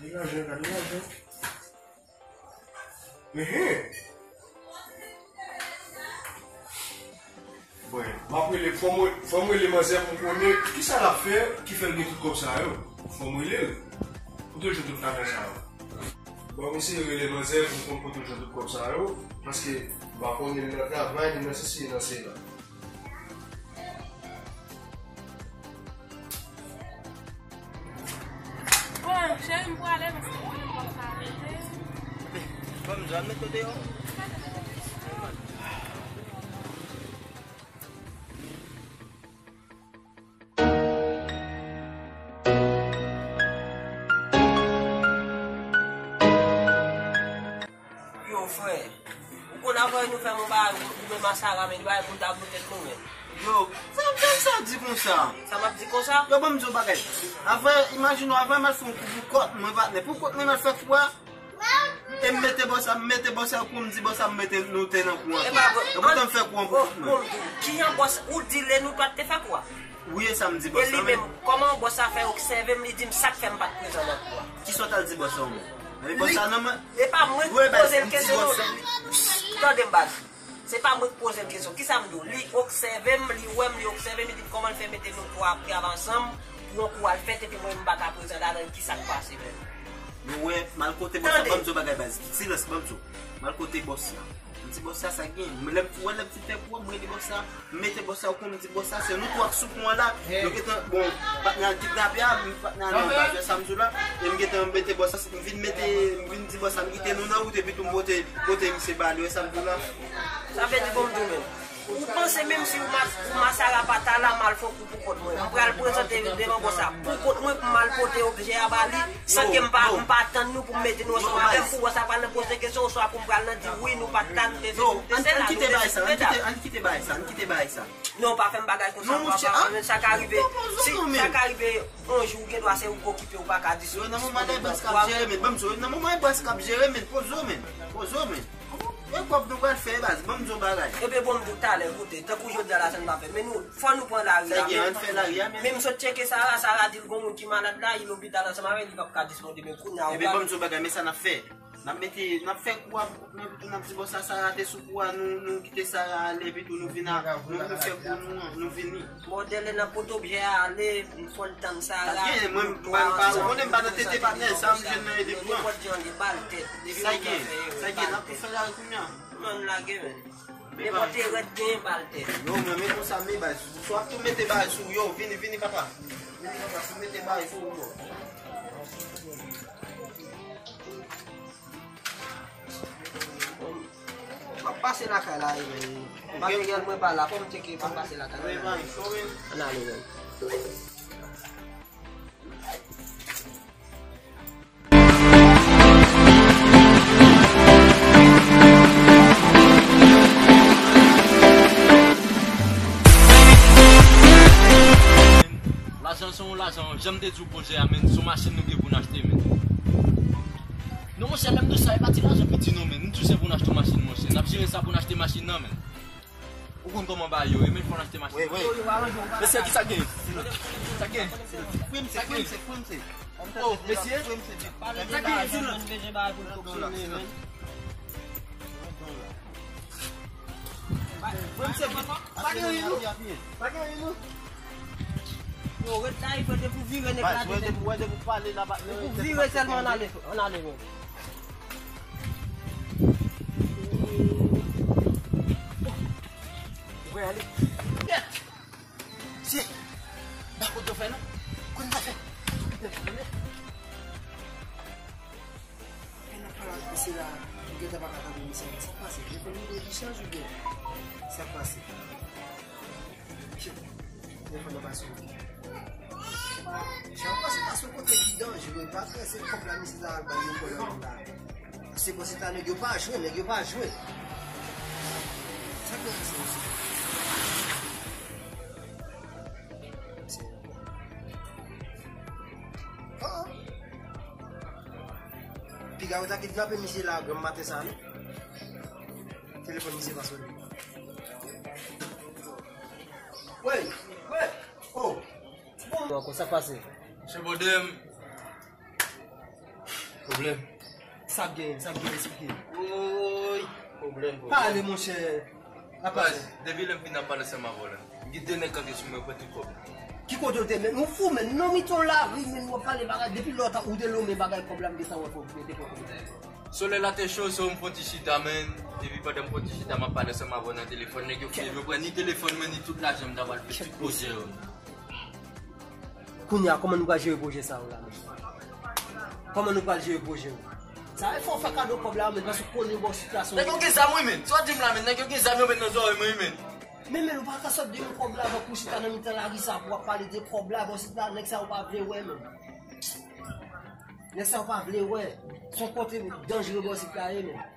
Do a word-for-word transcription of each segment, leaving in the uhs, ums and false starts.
Gade lajan, gade lajan. Ehe. Bon, m ap rele, fò m, fò m rele manzè pou m konnen kisa l ap fè ki fè l gen tout kòb sa yo. Fò m rele l. Kote l jwenn tout lajan sa yo? Bon, m eseye rele manzè pou m konn kote l jwenn tout kòb sa yo. Paske m pa konnen li nan travay, li nan sesi, li nan sela. Bon, cheri, m prale paske mwen menm kòb sa rete. Ban m zòn, mete w deyò. Yo, frè, ou konn avan nou fè yon bagay, ou, ou menm a Sara, men li bagay pou ta pou tèt nou, men. Yo, sa, sa, sa di konsa? Sa m ap di konsa? Yo, ban m di yon bagay. Avan, imajine w, avan m al fè yon kou pou kòt mwen, patnè. Pou kòt mwen, m al fè kou a. E m mete bòs sa, m mete bòs sa, kou m di bòs sa, m mete nou te nan kou an. E pa vre. E poutan m fè kou an pou kòt mwen. Bon, bon, ki jan bòs, ou di lè nou pa t te fè kou a? Wi, e sa m di bòs la, men. E li menm, kòman bòs sa fè obsève m, li di m sa k fè m pa t prezan nan kou a? Kisa w t al di bòs sa, ou menm? Epi bòs sa nan mwen. E pa mwen k poze l kesyon, non. Tande m, baz. Se pa mwen k poze l kesyon. Kisa m di w? Li obsève m, li wè m, li obsève m, li di m kòman l fè mete nou twa ap travay ansanm pou yon kou al fèt epi mwen m pa ka prezan ladan l, kisa k pase menm? Yo wè, m al kote bòs la, ban m di w bagay baz. Silans, ban m di w. M al kote bòs la. M di bòs sa, sa gen. Mwen lè m wè lè m fin fè kou an, m rele bòs la. M mete bòs sa, ou konn m di bòs sa, se nou twa k sou kou an la. Yo gentan, bon, patnè a kidnape a, patnè a nan baz, wè sa m di w la. E m gentan mete bòs sa, m vin mete, m vin di bòs sa, m kite nou nan wout, epi tou m pote, pote misye ba li, wè sa m di w la. Sa vle di bon m di w menm. Ou panse menm si ou ma, ou Masara pa ta la, m al fè kou pou kont mwen. M pral prezante devan bòs sa pou kont mwen pou m al pote objè a ba li, san ke m pa, m pa tann nou pou m mete nou ansanm avè m, pou bòs sa pral nan poze kesyon, oswa pou m pral nan di wi, nou pa t la, nou te, nou te se la, nou te se, nou te la. Ann kite bagay sa, ann kite bagay sa, ann kite bagay sa. Non, pa fè m bagay konsa, papa, men sa ka rive, si sa ka rive yon jou, ou gen dwa se ou k okipe, ou pa ka di. Yo, nan moman e bòs k ap jere, men, ban m di w, nan moman e bòs k ap jere, men, poze w, men, poze w, men. E kòb nou pral fè, baz, ban m di w bagay. Ebyen, bon, m di w talè, koute, tankou jodi a la, sa n pa fè. Men nou, fò nou pran lari a, men, ann fè lari a, men. Men m sot tcheke Sara, Sara di l gon moun ki malad la, li lopital ansanm avè l, li p ap ka disponib, men kounye a, ebyen, ban m di w bagay, men sa n ap fè. N ap mete, n ap fè kou a, men epi tou n ap di bòs sa, Sara te sou kou a, nou, nou kite Sara ale, epi tou nou vin a, nou, nou fè kou nou, nou vini. Bòdèl, lè n ap pote objè a ale, fò n tann Sara. Sa gen, mwen, m pa, m pa, ou konnen m pa nan tete patnè, sa m jwenn nan e de pwen. Nenpòt jan li ba l tèt. Sa gen, sa gen, n ap tou fè lari kounye a. Mwen lage, men. Nenpòt erè t genyen, ba l tèt. Yo, mwen, men konsa, men bay sou, sou ap tou mete bay sou, yo, vini, vini, papa. Vini, papa, sou mete bay sou, yo. M ap pase lakay la, e, men, materyèl mwen pa la, fò m tcheke, fò m pase lakay la. Ann ale, men. Lajan se yon lajan, jan m te di w pwojè a, men, se yon machin nou gen pou n achte, men. Non, monchè, lè m di w sa, e pa ti lajan piti, non, men. M di w se pou n achte yon machin, monchè. N ap jere sa pou n achte machin nan, men. Ou konn kòman bagay yo ye, men, fò n achte machin. Wi, wi. Mesye, kisa k gen? Kisa k gen? Kisa k gen? Oh, mesye. Kisa k gen? Mwen bezwen bagay pou l fonksyone, men. Mwen, mesye, pa gen anyen, non. Pa gen anyen, non. Yo, ret la, e fò depi w vire nèg la, depi w vire sèlman, ann ale, ann ale, men. Ou kwè ale? Yèt! Mesye, ba kote w fè non. Konn sa fè. Apèn ap pale ak mesye la, m gentan pa ka tande mesye a. Sa k pase? Telefòn mwen gen discharge oubyen? Sa k pase? Telefòn nan pa sou. Jan pase pa sou kote ki danjere, pa trese kòb la, misye ta al bay yon kòb la. Se konsa nèg yo pa jwe, nèg yo pa jwe. Sa k nan pase, mesye? Oh. Piga yo ta kidnape misye la granm maten sa, non? Telefòn misye pa sone. Wey, wey, oh. Bon, ankò, sa k pase? Chè bòdè m. Pwoblèm. Sa ap genyen, sa ap genyen, esplike. Woy, pwoblèm, pwoblèm. Pale, monchè. Baz, depi lè m fin ap pale ansanm avè w la, m gen de nèg kanpe sou mwen, pran tout kòb la. Ki kote w te, men? Ou fou, men? Nan mitan lari, men, w ap pale bagay. Depi lè w ta, ou te lonmen bagay kòb la, m gentan wè kòb, mete kòb la. Solèy la te cho, so m fon ti chita, men. Epi pandan m fon ti chita, m ap pale ansanm avè w nan telefòn, nèg yo file, yo pran ni telefòn mwen, ni tout lajan m ta pral fè tout pwojè yo. Kounye a, kòman nou pral jere pwojè sa yo la menm? Kòman nou pral jere pwojè yo? Sa e fò w fè kado kòb la menm, paske w konnen bò sitiyasyon. Nèg yo gen zam wi menm. Sa w di m la menm, nèg yo gen zam yo met nan zòrèy mwen wi menm. Men, men, ou pa ka sòt de yon kòb la, pou w chita nan mitan lari sa, pou w ap pale de kòb la, bò sitiyasyon, nèg sa yo pa vle wè menm. Nèg sa yo pa vle wè. Se yon kote danjere bò sitiyasyon menm.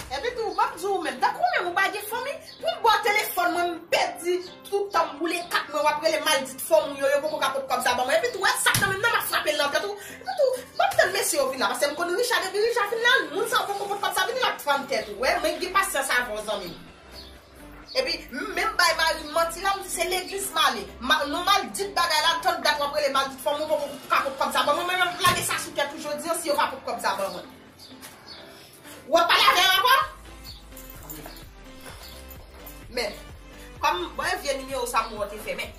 Epi tou, m ap di w menm, tankou w menm ou pa gen fanmi, pou m ba w telefòn mwen, m pèdi tout tan m boule kat mwen, w ap rele maldit fanm ou yo, yo poko ka pot kòb sa ban mwen. Epi tou, wè sak nan menm nan, m ap frape l nan tèt ou. Epi tou, m ap tann mesye yo vin la, paske m konn Richard, depi Richard fin la, moun sa yo poko pot kòb sa vini, l ap fann tèt ou. Wè, mwen gen pasyans avè w, zanmi m. Epi, m menm bay mari m manti la, m di se legliz m ale. Ma, nou maldit bagay la, tann dat w ap rele maldit fanm ou, poko ka pot kòb sa ban mwen, mwen menm m ap lage sa sou tèt ou jodi an, si yo pa pot kòb sa ban mwen. W ap pale avè l ankò? Men, kòm, bon, e vye nimewo sa m wè w te fè, men.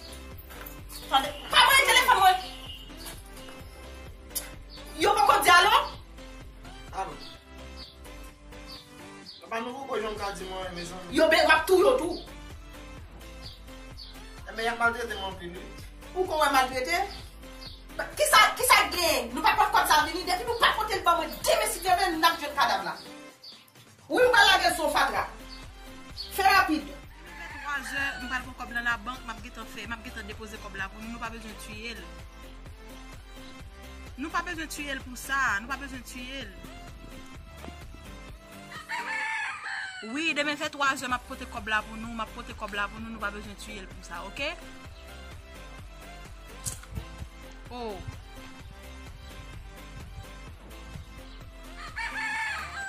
Tande, pa voye telefòn mwen. Yo poko di alo? Alo. Papa nou poko janm ka di mwen, mezanmi. Yo, ben, m ap touye w tou. Enben, y ap maltrete m anpil, wi. Ou konn wè maltrete? Kisa, kisa k genyen? Nou pa pot kòb sa vini, depi nou pa pote l ban mwen, demen si Dye vle, n ap jwenn kadav la. Wi, m pral lage l sou yon fatra. Fè rapid. Demen fè twa zè, m pral pran kòb lan labank, m ap gentan fè, m ap gentan depoze kòb la pou nou, nou pa bezwen tiye l. Nou pa bezwen tiye l pou sa, nou pa bezwen tiye l. Wi, demen fè twa zè, m ap pote kòb la pou nou, m ap pote kòb la pou nou, nou pa bezwen tiye l pou sa, oke? Oh.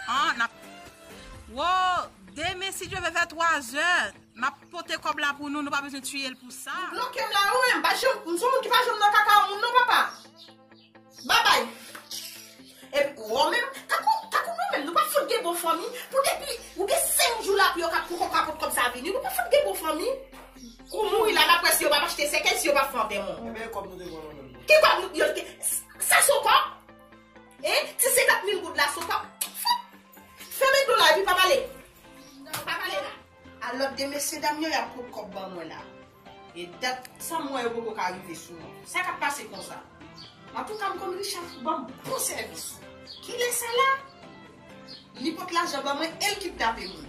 An, n ap, wo, demen si Dye vle fè twa zè, m ap pote kòb la pou nou, nou pa bezwen tiye l pou sa. Ou bloke m la, ou menm, pa janm, m se yon moun ki pa janm nan kaka yon moun non, papa. Babay. Epi, ou menm, tankou, tankou nou menm, nou pa fout gen bon fanmi. Pou depi, ou gen senk jou la pou yo ka, pou yo ka pot kòb sa vini. Nou pa fout gen bon fanmi. Ou mouri la, n ap wè si yo p ap achte sèkèy, si yo p ap fè anpè moun. Ebyen, kòb nou te pran nan men nou. Ki kòb nou, yo te, sa se yon kòb? Hein? Ti senkant mil goud la se yon kòb? Fout! Fèmen do la, epi pa pale. Pa pale la. Alò, de mesyedam yo, y ap pot kòb ban mwen la. E dat sa m wè yo poko ka rive sou mwen. Sa k ap pase konsa? Antouka, m konn Richard pou ban m bon sèvis. Kilè sa la? Li pot lajan ban mwen e l kidnape moun.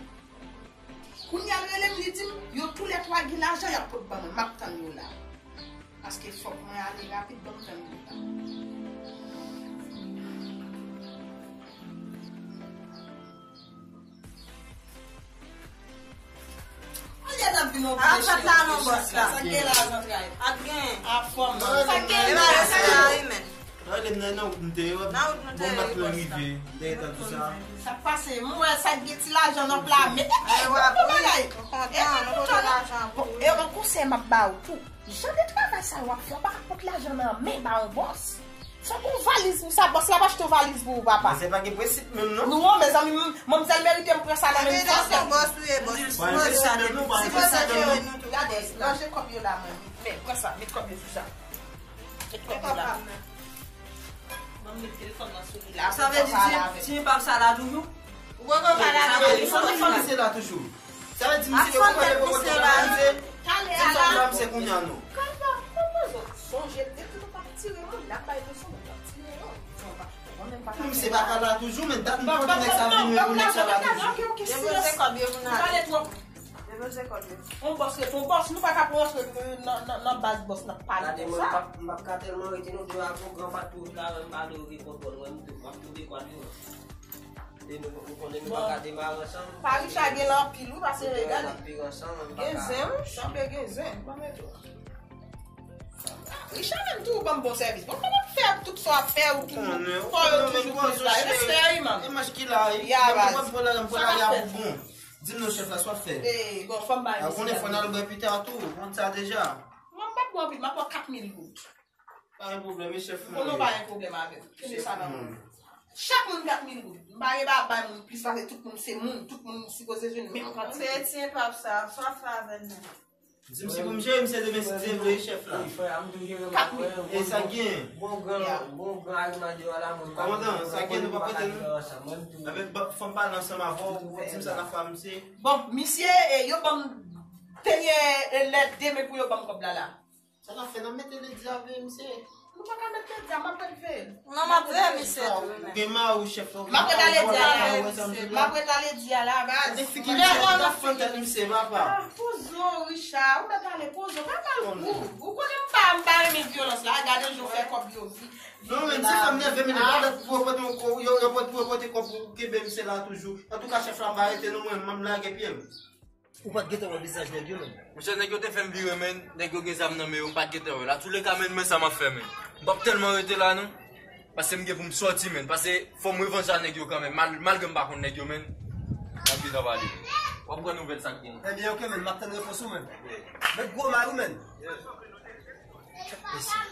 Kounye a, l rele m, li di m, yo toulètwa gen lajan y ap pot ban mwen. M ap tann yo la. Paske fòk mwen ale rapid, ban m tann yo la. Olye n ap vin yon vye cheri. Al fèt la non, bòs la. Sa k gen la, zantray? Ak gen. Anfòm. Sa k gen la, zantray, men. Rele m nan, nan wout m te ye, wè. Nan wout nou te ye, bòs la. Bon, m pa t rive. M te gentan di sa. Sa k pase? M wè sa k gen ti lajan nan pla. Mete pye, bon bagay. Epi nou kontan, nou pote lajan pou ou. E yon konsèy m ap ba ou tou. Jan de travay sa yo w ap fè, w pa ka pot lajan nan men ba yon bòs. Fòk yon valiz pou sa, bòs la pa achte yon valiz pou ou, papa. Men se pa gen prensip menm, non. Non, mezanmi, m, manmzèl merite m pran sa nan men m. Sa se yon bòs ou ye, bòs. Sipoze jere nou tou. Gade, ranje kòb yo la, mwen. Men, pran sa, met kòb yo sou sa. Met kòb yo la. Ban m met telefòn nan sou li la. Sa vle di, ti, ti pap sa la toujou? Ou konn pale avè l. Sa vle di, fò nou fè misye la toujou. Sa vle di, misye yo konprann yo poko te òganize. Ti fanm la, misye kounye a non. Kalma, kalma, zòt. Sonje, depi nou pa tire moun, n ap bay leson, nou pa tire yo. Ou konprann, pa ka fè. Misye pa ka la toujou, men dat nou pote nèg sa vini, men pou nèg sa la toujou. Ok, ok, silans. Depoze kòb yo, moun ale. Pale twòp. Depoze kòb yo. On bòs ret on bòs, nou pa ka pran antre nan, nan, nan baz bòs, n ap pale konsa. Gade, mwen, m p ap, m p ap ka tèlman rete, nou de a gwo gran pat pou la, m pa vle ouvri pòt, mwen, m tou, m ap tou dekwat yo. E nou, nou konnen nou pa ka demare ansanm. Paris a gen l anpil, wi, paske, gade. Gen zen, wi, sanble gen zen. Ban m mete w. Richard menm tou, ban m bon sèvis. Bon, kòman fè tout sa w ap fè, ou tou, fò yo toujou plis la. E respè, wi, man. E mach ki la, wi. Ya, baz. Mwen, mwen, mwen, mwen, sa w ap fè? Di m non, chèf la, sa w ap fè? E, bon, fò m bay misye. A, konnen fò n al bwè pita tou, ou konn sa deja. Mwen, m p ap Bon, anpil, m ap pran kat mil goud. Pa gen pwoblèm, e chèf mwen. Konnen w pa gen pwoblèm avè m. Kenbe sa nan men w. Chak moun kat mil goud. M pa gen ba bay moun plis pase tout moun se moun. Tout moun sipoze jwenn menm kantite. Kretyen p ap sa, sa w ap fè avè l menm? Di m si pou m jere misye demen si Dye vle, chèf la. Kat mil. E sa k gen? Bon gran, bon gran agiman deyò la, mwen pa... Kòmandan, sa k gen, nou p ap rete, non? Avèk ba-, fò m pale ansanm avè w, ou di m sa n ap fè a misye. Bon, misye, e, yo ban m tenye, e, lè demen pou yo ban m kòb la la. Sa n ap fè, n ap mete ledi a veye misye. Nou pa ka met ledi a, m ap ret veye l. Non, m ap veye misye tou, wi, men. Ou gen mari w, chèf la. M ap ret ale di a la. M ap ret ale di a la, baz. Gen figi misye, ta fann tèt misye, papa. Ah, poze w, Richard, ou mèt ale poze w. Pa pale pou ou. Ou konnen m pa, m pa renmen vyolans la. Gade jan w fè kòb yo vi-, non, men ti fanm nève, men yo pa mèt pou yo pote yon ko-, yo, yo pote pou yo pote kòb pou kenbe misye la toujou. Antouka, chèf la, m pa rete non, mwen, m lage pye m. Ou pa t gentan wè vizaj nèg yo menm? Monchè, nèg yo te fè m vire, men. Nèg yo gen zam nan men yo, m pa t gentan wè l. Atouleka, men, men sa m ap fè, men. M p ap tèlman rete la, non. Paske m gen pou m sòti, men. Paske fò m revanj a nèg yo kanmenm. Mal-, malgre m pa konn nèg yo, men. M ap gentan pale. W ap pran nouvèl sa k gen. Ebyen, oke, men. M ap tann repons ou, men. Met gwo may ou, men. Mesye.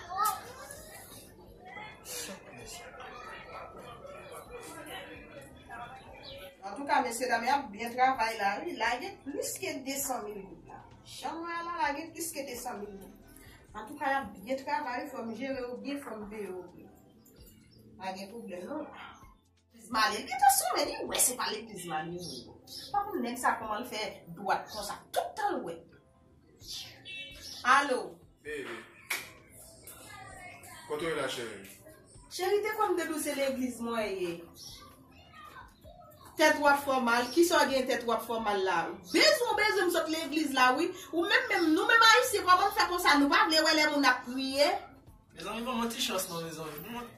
Antouka, mesye dam, y ap byen travay la, wi. La gen plis ke de san mil goud la. Jan mwen la, la gen plis ke de san mil goud. Antouka, y ap byen travay, fò m jere yo byen, fò m veye yo byen. Pa gen pwoblèm, non. Legliz m ale, li gentan sonnen, li wè se pa legliz m ale, wi. Pa konn nèg sa kòman l fè dwat konsa, tout tan l wè. Alo. Baby. Kote w ye la, cheri? Cheri, te konn depi w se legliz mwen ye. Tèt w ap fè w mal. Kisa w gen tèt w ap fè w mal la? Bezwen w bezwen m sot legliz la, wi. Ou menm, menm, nou menm Ayisyen, kòman n fè konsa? Nou pa vle wè lè moun ap priye? Mezanmi, ban mwen ti chans non, mezanmi. Ban mwen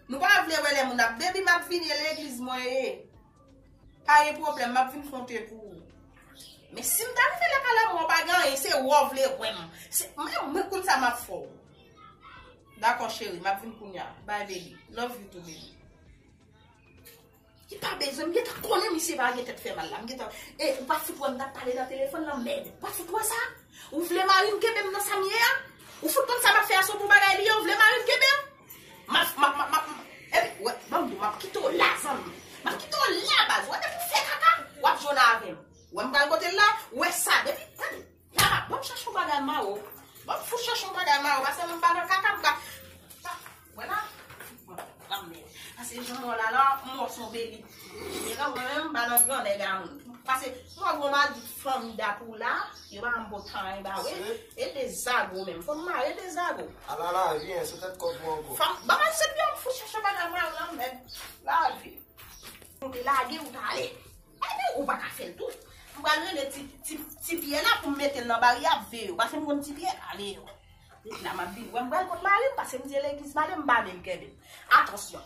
Nou pa vle wè lè moun ap, baby, m ap vini, e legliz mwen ye. Pa gen pwoblèm, m ap vin fè yon te pou ou. Men si m ta rive lakay la, mwen pa gen anyen, se wè w vle wè m. Se, mwen, mwen konn sa m ap fè w. Dakò, cheri, m ap vin kounya. Bye, baby. Love you too, baby. Li pa bezwen, m gentan konnen misye pa gen tèt fè mal la. M gentan, e, ou pa t fout wè m t ap pale nan telefòn nan, mèd. Ou pa t fout wè sa? Ou vle mari m kenbe m nan sa m ye a? Ou fout konn sa m ap fè a se pou bagay li ye, ou vle mari m kenbe m? M ap, m ap, m ap, m ap, epi, wè, ban m di w, m ap kite w la, zanmi. M ap kite w la, baz. Wè, depi w fè kaka, w ap jwenn avè m. Wè, m pral kote l la, wè sa, depi, tande, la, ban m chache yon bagay mare w. Ban m fout chache yon bagay mare w, paske m pa nan kaka, m ka, wè la, la m mèt. Paske jan w la, la, m wè w se yon beli. E kan mwen menm, m pa nan gran nèg a moun. Paske, m wè gwo madi fanmi dat ou la, yo pa m pot anyen ba we. E de zago menm. Fò m mare de zago. Ala lavi, en, sou tèt kòb mwen ankò. Fanm, ba mwen se byen, m fout chache bagay mwen la, men lavi. Ou te lage, ou t ale. Epi, ou pa ka fè l tou. M pral rele ti, ti, ti pyè la pou m mete l nan baryè ap veye w. Paske m konn ti pyè ale yo. Depi la, m ap vin. Wè m pral kot mari m, paske m di e legliz m ale, m pa vle l kenbe m. Atansyon.